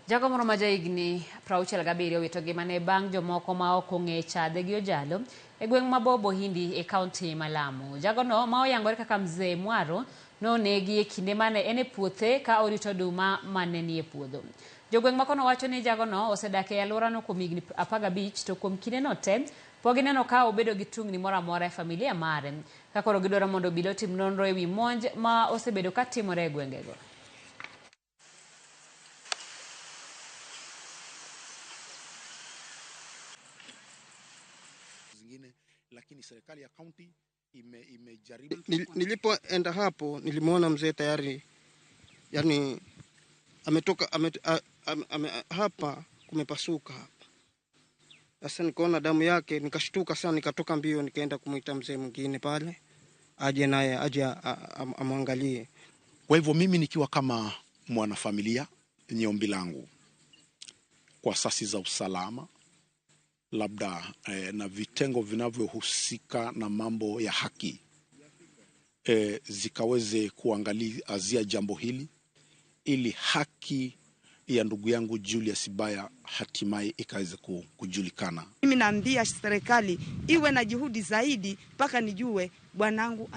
Jago moro ma jahigni 67 owito ngimane bang' jomoko ma ok ong'e chadhe gi ojalo e gweng' ma Bobo Hindi e kaunti ma Lamu. Jagono ma oyangore kaka Mzee Mwaro nonegi e kinde mane en e puothe ka orito oduma mane nie puodho. Jogweng' makono wacho ni jagono osedak e alworano kuom higni 15 to kuom kindeno te pok gineno ka obedo gi tungni moro amora e familia mare. Ka koro gidwaro mondo obila otim nonro e wi monj ma osebedo ka timore e gwengego. Zingine, lakini serikali ya kaunti imejaribu. Nilipoenda hapo nilimwona mzee tayari, yani ametoka hapa kumepasuka hapa. Sasa nikaona damu yake nikashtuka sana, nikatoka mbio nikaenda kumuita mzee mwingine pale aje naye aje amwangalie. Kwa hivyo mimi nikiwa kama mwanafamilia, ni ombi langu kwa asasi za usalama labda na vitengo vinavyohusika na mambo ya haki zikaweze kuangalia jambo hili ili haki ya ndugu yangu Julius Baya hatimaye ikaweze kujulikana. Mimi naambia serikali iwe na juhudi zaidi mpaka nijue bwanangu.